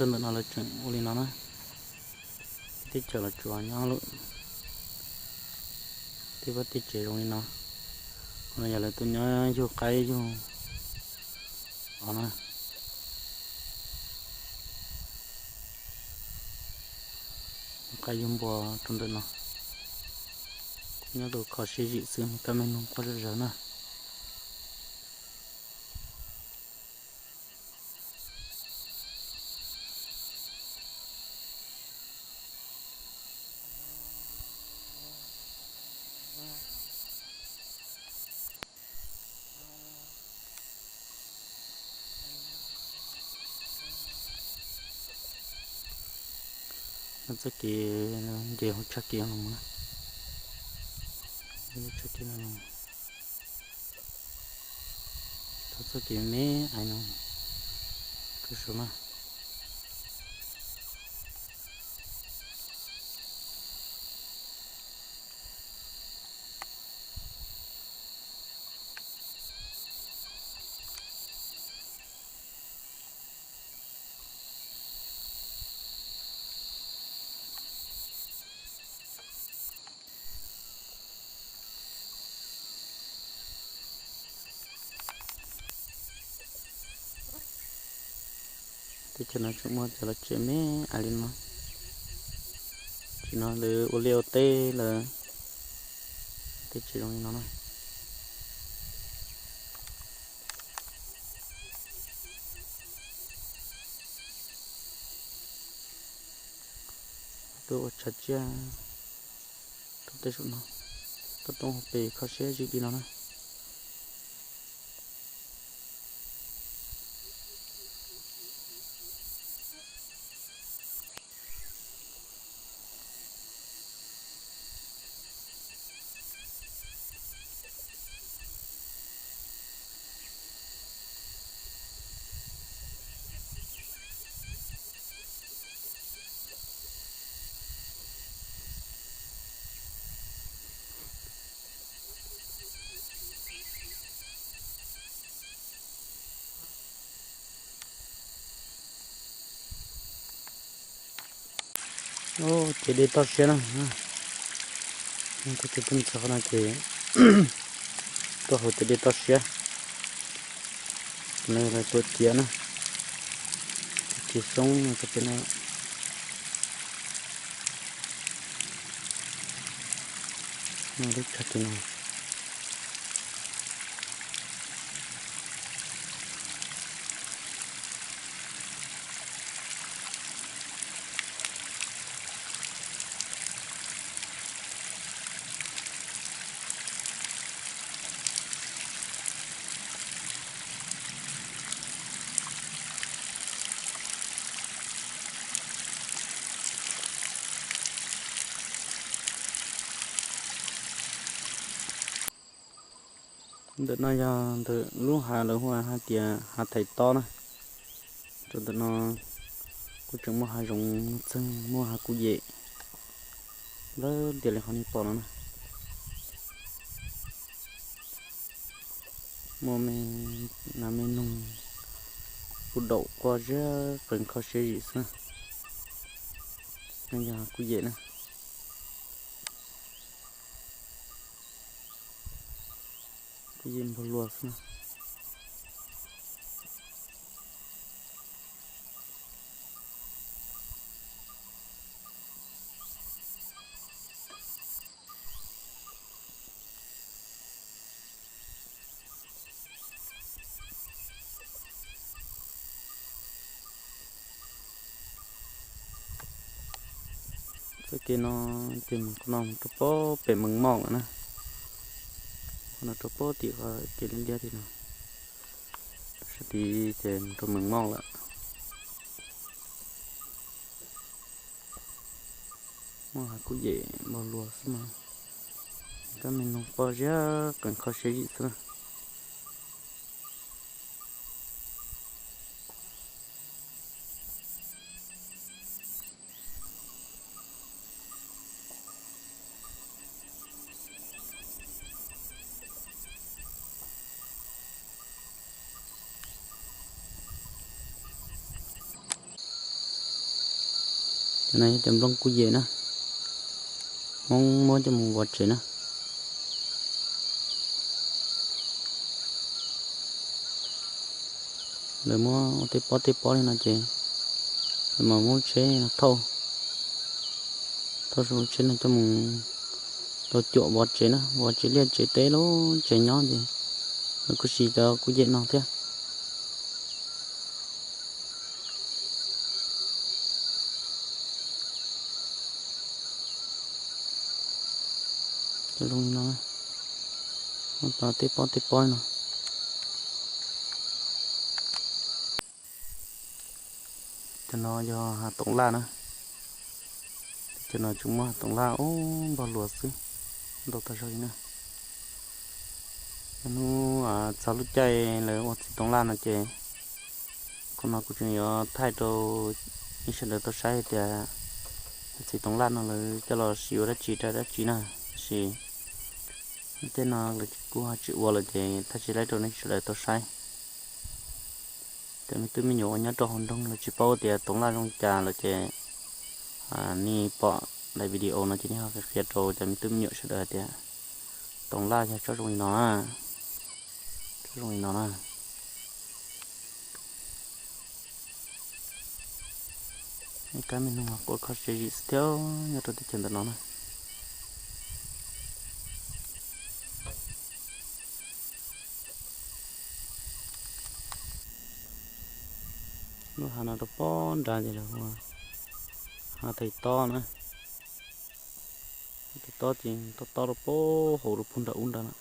Rau ntawm no lawv tseem ua li no na. Teb chaws los tsuas nyob lawm, tej vaj tej tsev zoo li no. Qhov no yog lawv tuaj nyob yug qaib yug os na, yug qaib yug npua rau ntawm no. Kuj nyob rau kho siab zim xwb, kab me noog quaj zom zaws na. Txoj kev nce hauv tshaj kev no mus na, tshaj kev no, txoj kev me me ais no, koj saib na. Teb chaws no tseem muaj cov lawv tsev me ais li no. Tsev no lawv ua liaj ua teb lawm, tej tsev zoo li no na. Tuaj ua tshav tsiaj rau tej saum no, rau toob hauv pes kho siab zim li no na. Ces dej toj siab na. Tuaj txog qhov no ces tuaj hauv ces dej toj siab. Lawv tuam ciav na, ciav xyoob txog pem no. Lub tshaj kev no. Ntawm no yog ntawm lub hav lawv hu hais tias hav Thaiv Tob na. Rau ntawm no kuj tseem muaj hav zoov txeeg, muaj hav kuj yem ntawd tias li qhov nej pom no na. Muaj me nas me noog kuj daum quaj ziab qees kho siab zim xwb. No yog kuj yem na, kuj yem npog luas xwb na. Txoj kev no ces mus qhov no mus rau pem Mees Moj lawm na. Qhov no rau pem tim qhov kev liab liab tim no, sab tid ces mus rau Mees Moj lawm. Muaj hav kuj yem npog luas xwb mas, kab me noog quaj ziab qees kho siab zim xwb na. No yog cov nplooj kuj yem na, Hmoob muab coj mus vov tsev na. Lawv muab ua tej pob tej pob li no ces lawv mam muab lub tsheb no thauj, thauj lub tsheb no coj mus rau cuam vov tsev na, vov tsev liaj tsev teb lub tsev nyob ces lawv kuj siv cov kuj yem no thiab. Cov zoo li no, muab tau tej pob tej pob li no. Cov no yog hav toov laj na. Cov no tsuas muab hav toov laj ub npog luas xwb, ntau tag zog li na. Hnub txog lub caij lawv ua txiv toov laj no ces, qhov no kuv tseem yuav thaij rau nej sawv daws tau saib hais tias txiv toov laj no lawv coj los siv ua dab tsi rau dab tsi na. Tab sis tej no lawv kuj ho tsis ua lawm ces thaij tsis laib rau nej sawv daws tau saib. Cov me tub me nyuam uas nyob rau hauv nroog lawv tsis paub tias toov laj zoo cas lawm ces nej pom daim video no ces nej ho qhia rau cov me tub me nyuam sawv daws hais tias toov laj yog tsob zoo li no na, tsob zoo li no na. Ib kab me noog quaj kho siab zim xwb thiab nyob rau teb chaws ntawm no na. Lub hav no rau pob nrad ces lawv hu hav tais tob na. Tais tob ces tob tob rau pob hauv rau puag nram ub nrad na.